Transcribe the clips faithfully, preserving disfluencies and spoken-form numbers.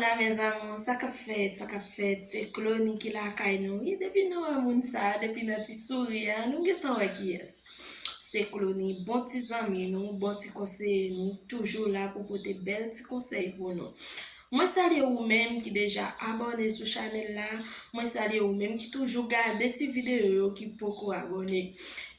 Hola mes amours, sa k ap fèt, sa k ap fèt, se Clony ki lakay nou. Wi, depi nou wè moun sa, depi nan ti souri a, nou gentan wè kiyès. Se Clony, bon ti zanmi nou, bon ti konseye nou, toujou la pou pote bèl ti konsèy pou nou. Mwen salye ou menm ki deja abòne sou chanèl la, mwen salye ou menm ki toujou gade ti videyo yo ki poko abòne.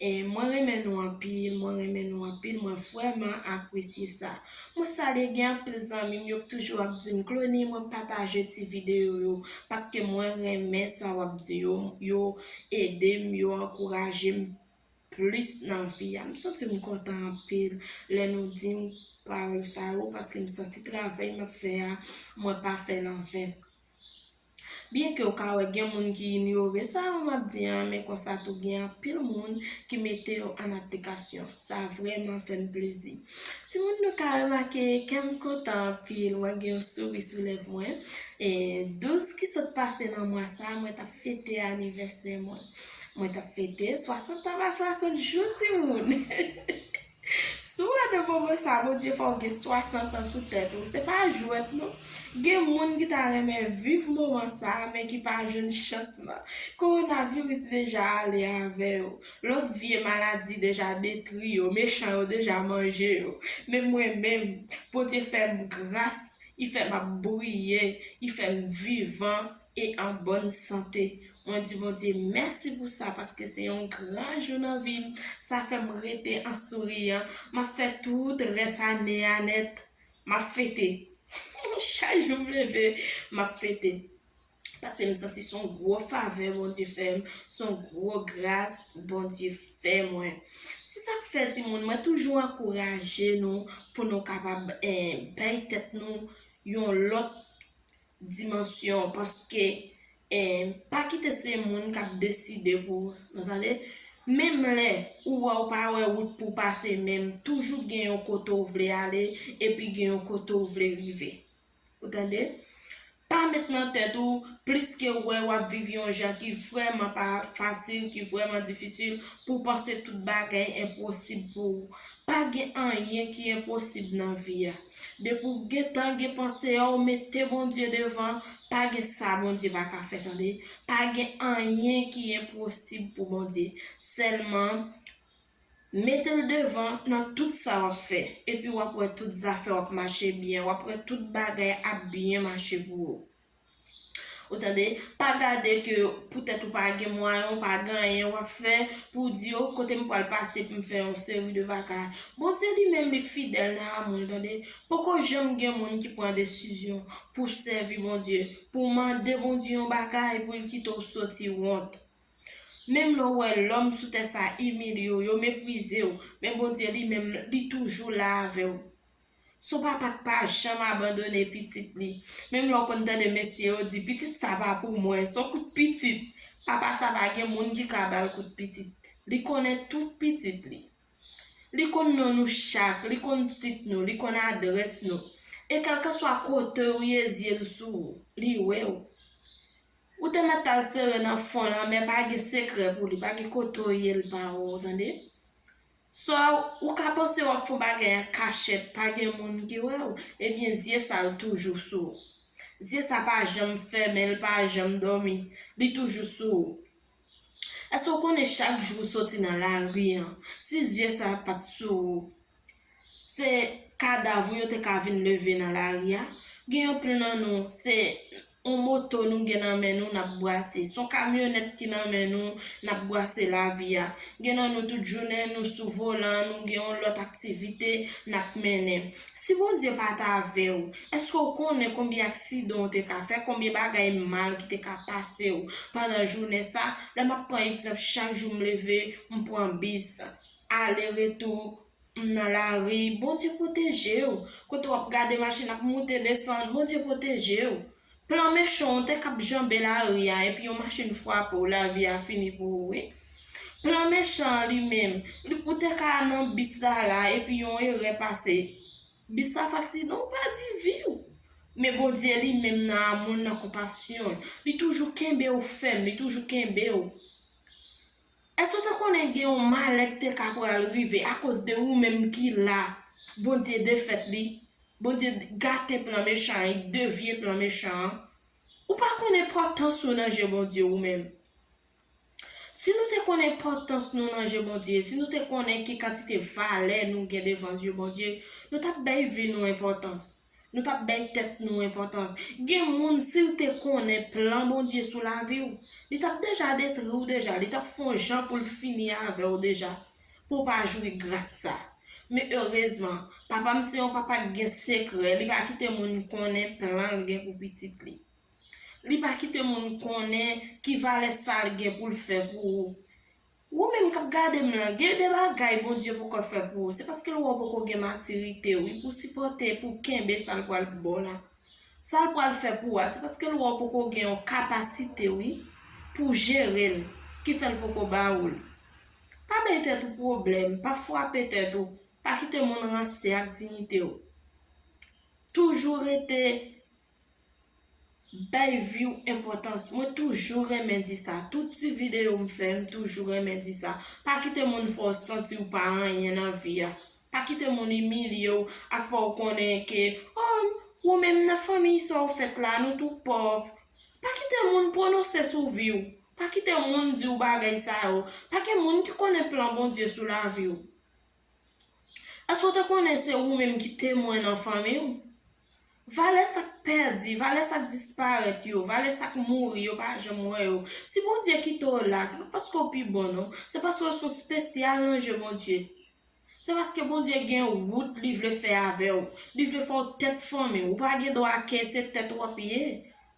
E mwen renmen nou anpil, mwen renmen nou anpil, mwen vrèman apresye sa. Mwen salye, gen anpil zanmi m, yo toujou ap di m, Clony, mwen pataje ti videyo yo, paske mwen renmen sa w ap di yo, yo ede m, yo ankouraje m plis nan vi a. M santi m kontan anpil lè nou di m pawòl sa yo, paske m santi travay m ap fè a, mwen pa fè l anven. Byenke w ka wè gen moun ki inyore sa yo m ap di an, men konsa tou gen anpil moun ki mete yo an aplikasyon. Sa vrèman fè m plezi. Timoun, nou ka remake kè m kontan anpil, mwen gen yon souri sou lèv mwen. E douz ki sot pase nan mwa sa, mwen t ap fete anivèsè mwen. Mwen t ap fete swasant an pa swasant jou, timoun. Si w wè nan moman sa, Bondye fè w gen swasant an sou tèt ou, se pa jwèt non. Gen moun ki ta renmen viv moman sa, men ki pa jwenn chans nan. Kowonaviris deja ale avè yo. Lòt vye maladi deja detwi yo, mechan yo deja manje yo. Men mwen menm, Bondye fè m gras, li fè m ap briye, li fè m vivan e an bòn sante. Mwen di Bondye mèsi pou sa, paske se yon gran jou nan vi m. Sa fè m rete an souriyan. M ap fè tout rès ane a nèt. M ap fete. Chak jou m leve, m ap fete. Paske m santi se yon gwo favè Bondye fè m, se yon gwo gras Bondye fè mwen. Se sa k fè, timoun, mwen toujou ankouraje nou pou nou kapab, eh, bay tèt nou yon lòt dimansyon, paske, eh, pa kite se moun k ap deside pou ou, nou tande? Menm lè ou wè ou pa wè wout pou w pase, menm toujou gen yon kote w vle ale, epi gen yon kote w vle rive. Ou tande? Pa met nan tèt ou, pliske w wè w ap viv yon jan ki vrèman pa fasil, ki vrèman difisil, pou w panse tout bagay enposib pou ou. Pa gen anyen ki enposib nan vi a. Depi w gentan gen panse a, w mete Bondye devan, pa gen sa Bondye pa ka fè, tande. Pa gen anyen ki enposib pou Bondye. Sèlman, mete l devan nan tout sa w ap fè. Epi w ap wè tout zafè w ap mache byen. W ap wè tout bagay ap byen mache pou ou. Ou tande? Pa gade ke poutèt ou pa gen mwayen, ou pa gen anyen w ap fè, pou w di, o, kote m pral pase pou m fè yon seri de bagay. Bondye li menm li fidèl nan amou l, tande? Poko janm gen moun ki pran desizyon pou sèvi Bondye, pou mande Bondye yon bagay, pou l kite w soti wont. Menm lè w wè lòm sou tè sa imilye w, yo meprize w, men Bondye li menm, li toujou la avè w. Se yon papa k pa janm abandone pitit li. Menm lè w konn tande mesye yo di, pitit sa pa pou mwen, se yon kout pitit. Papa sa pa gen moun ki ka ba l kout pitit. Li konnen tout pitit li. Li konn non nou chak, li konn tit nou, li konn adrès nou. E kèlkeswa kote w ye, zye l sou ou, li wè w. Ou te mèt al sere nan fon lanmè, pa gen sekrè pou li, pa gen kote w ye l pa wè w, tande? Sa w ka panse w ap fè yon bagay an kachèt, pa gen moun ki wè w, ebyen zye sa l toujou sou ou. Zye sa pa janm fèmen, l pa janm dòmi, li toujou sou ou. Èske w konnen chak jou w soti nan lari an, si zye sa pa t sou ou, se kadav ou yo te ka vin leve nan lari a? Gen anpil nan nou, se yon moto nou gen nan men nou, n ap bwase. Se yon kamyonèt ki nan men nou, n ap bwase lavi a. Gen nan nou tout jounen, nou sou volan, nou gen yon lòt aktivite n ap mennen. Si Bondye pa t avè w, èske w konnen konbyen aksidan w te ka fè, konbyen bagay mal ki te ka pase w pandan jounen sa? Lè m ap pran egzanp, chak jou m leve, m pran bis, ale retou, m nan lari, Bondye pwoteje w. Kote w ap gade machin ap moute, desann, Bondye pwoteje w. Plan mechan w te k ap janbe lari a, epi yon machin frape w, lavi a fini pou ou, wi. Plan mechan an li menm, li, ou te ka nan bis la la, epi yon erè pase. Bis la fè aksidan, ou pèdi vi w. Men Bondye li menm nan amou l, nan konpasyon l, li toujou kenbe w fèm, li toujou kenbe w. Èske w te konnen gen yon malè k te ka pral rive akoz de ou menm ki la, Bondye defèt li? Bondye gate plan mechan an, li devye plan mechan an. Ou pa konn enpòtans ou nan je Bondye ou menm. Si nou te konn enpòtans nou nan je Bondye, si nou te konnen ki kantite valè nou gen devan zye Bondye, nou t ap bay vi nou enpòtans. Nou t ap bay tèt nou enpòtans. Gen moun, si l te konnen plan Bondye sou lavi w, li t ap deja detwi w deja, li t ap fè yon jan pou l fini avè w deja, pou w pa jwi gras sa. Men erezman, papa m se yon papa k gen sekrè, li pa kite moun konnen plan l gen pou pitit li. Li pa kite moun konnen ki valè sa l gen pou l fè pou ou. Ou menm k ap gade m lan, gen de bagay Bondye poko fè pou ou. Se paske l wè w poko gen matirite, wi, pou sipòte, pou kenbe sa l pral ba w la. Sa l pral fè pou ou a, se paske l wè w poko gen yon kapasite, wi, pou jere l, ki fè l poko ba ou l. Pa bay tèt ou pwoblèm, pa frape tèt ou, pa kite moun ranse ak diyite w. Toujou rete bay vi w enpòtans. Mwen toujou renmen di sa. Tout ti videyo m fè, m toujou renmen di sa. Pa kite moun fè w santi w pa anyen nan vi a. Pa kite moun imilye w, ap fè w konnen ke, oh, ou menm nan fanmiy sa w fèt la, nou tou pòv. Pa kite moun pwononse sou vi w. Pa kite moun di w bagay sa yo. Pa gen moun ki konnen plan Bondye sou lavi w. Èske w te konnen se ou menm ki temwen nan fanmi w? Valè sa k pèdi, valè sa k disparèt yo, valè sa k mouri, yo pa janm wè yo. Si Bondye kite w la, se pa paske w pi bon, non. Se paske w se yon espesyal nan je Bondye. Se paske Bondye gen wout li vle fè avè w. Li vle fè w tèt fanmi. Ou pa gen dwa ke se tèt w ap ye.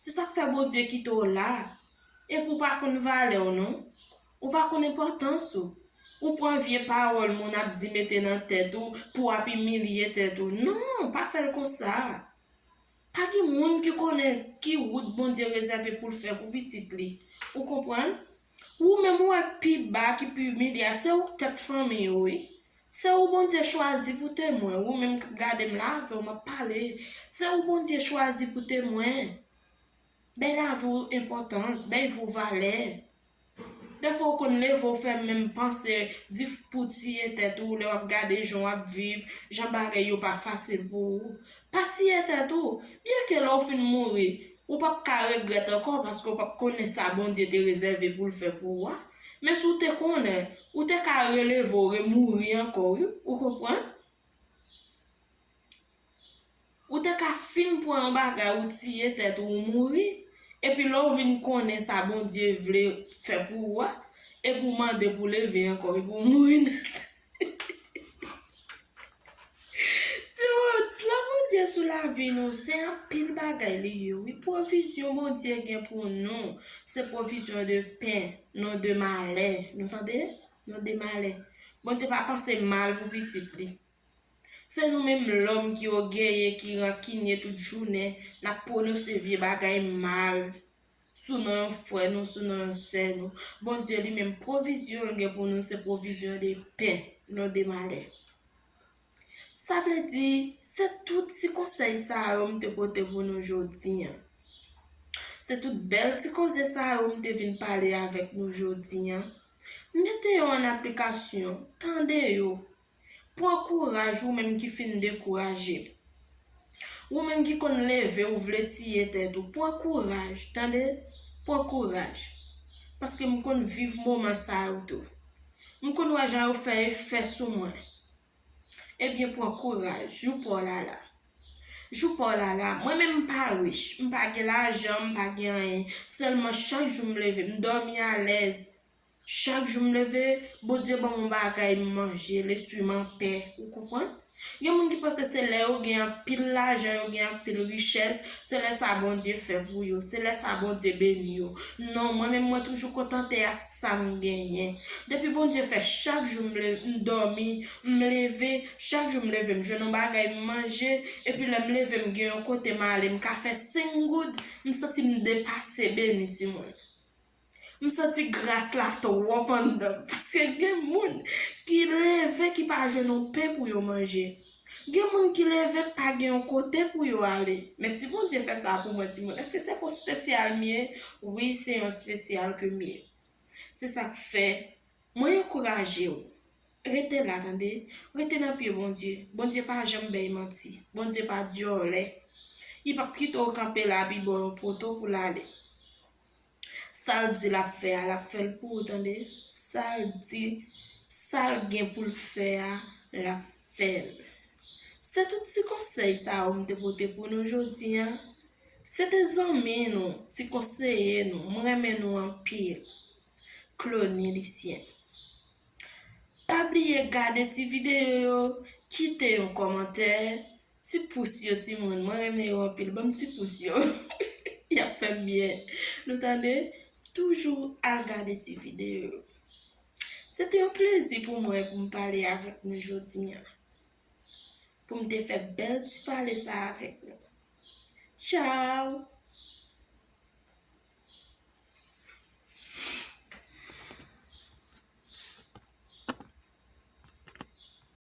Se sa k fè Bondye kite w la. Epi w pa konn valè w, non. Ou pa konn enpòtans ou. Ou pran vye pawòl moun ap di mete nan tèt ou pou w ap imilye tèt ou. Non, pa fè l konsa. Pa gen moun ki konnen ki wout Bondye rezève pou l fè pou pitit li. Ou konprann? Ou menm ou wè k pi ba, ki pi imilye a, se ou k tèt fanmi yo, wi. Se ou Bondye chwazi pou temwen. Ou menm k ap gade m la, avè w m ap pale. Se ou Bondye chwazi pou temwen. Bay lavi w enpòtans, bay vi w valè. Dèfwa w konn leve w fè menm panse di pou tiye tèt ou lè w ap gade jan w ap viv, jan bagay yo pa fasil pou ou. Pa tiye tèt ou. Byenke lè w fin mouri, ou p ap ka regrèt ankò paske w p ap konnen sa Bondye te rezève pou l fè pou ou a. Men si w te konnen, ou te ka releve w, remouri ankò, wi. Ou konprann? Ou te ka fin pran yon bagay, ou tiye tèt ou, ou mouri. Epi lè w vin konnen sa Bondye vle fè pou ou a, epi w mande pou leve ankò, epi w mouri nèt. Timoun, plan Bondye sou lavi nou, se anpil bagay li ye, wi. Pwovizyon Bondye gen pou nou, se pwovizyon de pen, non de malè. Nou tande? Non de malè. Bondye pa panse mal pou pitit li. Se nou menm lòm ki ògeye, ki rankinye tout jounen, n ap pwononse vye bagay mal sou non yon frè nou, sou non yon sè nou. Bondye li menm, pwovizyon l gen pou nou, se pwovizyon de pen, non de malè. Sa vle di, se tout ti konsèy sa yo m te pote pou nou jodi a. Se tout bèl ti koze sa yo m te vin pale avèk nou jodi a. Mete yo an aplikasyon, tande yo. Pran kouraj, ou menm ki fin dekouraje. Ou menm ki konn leve, ou vle tiye tèt ou. Pran kouraj, tande? Pran kouraj. Paske m konn viv moman sa yo tou. M konn wè jan yo fè efè sou mwen. Ebyen, pran kouraj. Jou pa w la la. Jou pa w la la. Mwen menm m pa rich. M pa gen lajan, m pa gen anyen. Sèlman chak jou m leve, m dòmi alèz. Chak jou m leve, Bondye ban m yon bagay m manje, lespri m anpè, ou konprann? Gen moun ki panse se lè yo gen anpil lajan, yo gen anpil richès, se lè sa Bondye fè pou yo, se lè sa Bondye beni yo. Non, mwen menm mwen toujou kontante ak sa m genyen. Depi Bondye fè chak jou m le-, m dòmi, m leve, chak jou m leve, m jwenn yon bagay m manje, epi lè m leve m gen yon kote m ale, m ka fè senk goud, m santi m depase, beni timoun. M santi gras la twòp anndan m, paske gen moun ki leve ki pa jwenn yon pen pou yo manje. Gen moun ki leve k pa gen yon kote pou yo ale. Men si Bondye fè sa pou mwen, timoun, èske se pou espesyal m ye? Wi, se yon espesyal ke m ye. Se sa k fè, mwen ankouraje w. Rete la, tande. Rete nan pye Bondye. Bondye pa janm bay manti. Bondye pa dyòlè. Li p ap kite w kanpe la epi ba w yon poto pou l ale. Sa l di l ap fè a, l ap fè l pou ou, tande. Sa l di, sa l gen pou l fè a, l ap fè l. Se tout ti konsèy sa yo m te pote pou nou jodi a. Se te zanmi nou, ti konseye nou, m renmen nou anpil. Clony Lucien. Pa bliye gade ti videyo yo, kite yon kòmantè, ti pous yo timoun, mwen renmen yo anpil, ban m ti pous yo. Y ap fè m byen. Nou tande? Toujou al gade ti videyo yo. Se te yon plezi pou mwen pou m pale avèk nou jodi a. Pou m te fè bèl ti pale sa avèk nou. Tchaw!